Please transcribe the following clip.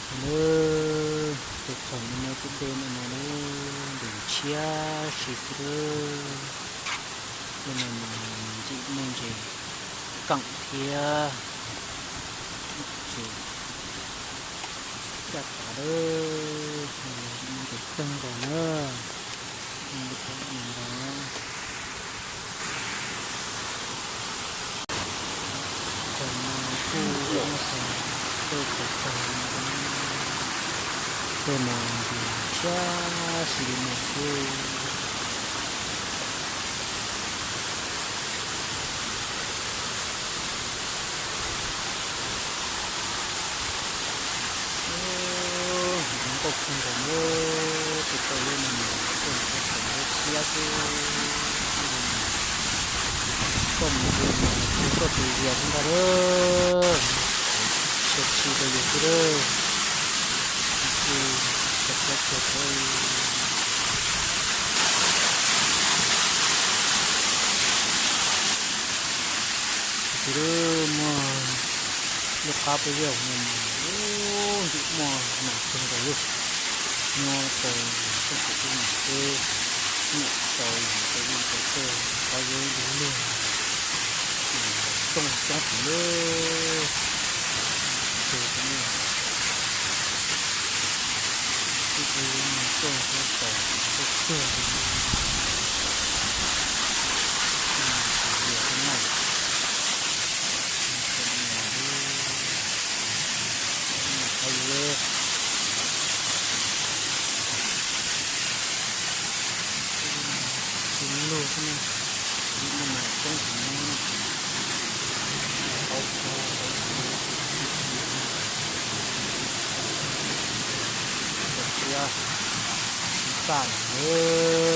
Lawm, tus txog no muaj ib tug dej no no lawm, ntshiab si xwb lawm. Dej no mas ntxim muaj ntses keej thiab ntses kaj tav lawm, ntses kawg nkaus na. Ntawd, txog no kuj ua ib qho dej tawg tag, dej mas ntxhiab si li no xwb. Nkauj kawg nkaus na, tus tau lub no mas nkauj kawg nkaus, lub xiab xwb. Koj mus ua mas ua koj tus zias xwb ntag lawm, tsis tshua tsis rau yus xwb lawm. Tus txog txog txog tus twg muaj lub qab peb zej no mas ntxim muaj nas kawg nkaus li. Nyob rau txoj kev tub nas teb, nyob rau yus rau ub rau toj, qab zeb lug lug, rooj coob heev li. Txog ub, qab zeb no toj tau kawg li. Tus zias xwb na. Qab zeb lug xwb na, lub no mas coob heev no. Qau qau qau qau, ntxhiab txaj lawm.